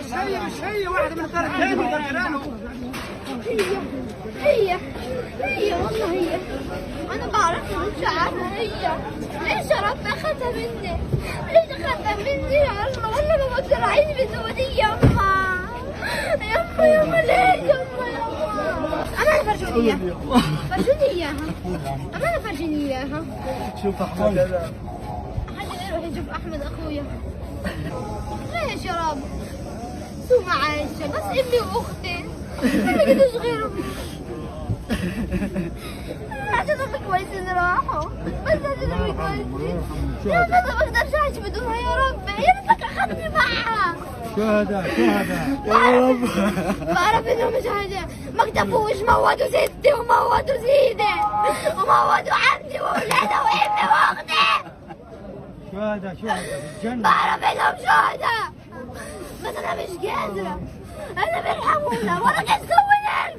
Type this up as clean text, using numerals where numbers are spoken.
مش هي، مش هي، واحدة من الدار الثاني، ده جيرانه. هي هي هي والله هي، انا بعرفها، مش عارفه هي. ليش يا رب اخذها مني؟ ليش اخذها مني يا الله؟ والله ما بقدر اعيش بدون يما يما يما. ليش يما يما؟ انا فرجوني اياها، فرجوني اياها، انا فرجيني اياها. شوف احمد. حد يروح يشوف احمد اخويا. ليش يا رب؟ شو ما عايشه بس امي واختي، ما لقيتش غيرهم. عشان هم كويسين راحوا، بس عشان هم كويسين. يا رب انا ما بقدرش اعيش بدونها يا رب. يا ريتك اخذتني معها. شهداء شهداء. يا رب. بعرف انهم شهداء، ما اكتفوش، موتوا ستي وموتوا سيدي وموتوا عمتي واولادها وامي واختي. شهداء شهداء في الجنة. بعرف انهم شهداء، بس انا مش قادرة. انا بيرحمونا ولا كان سوينا.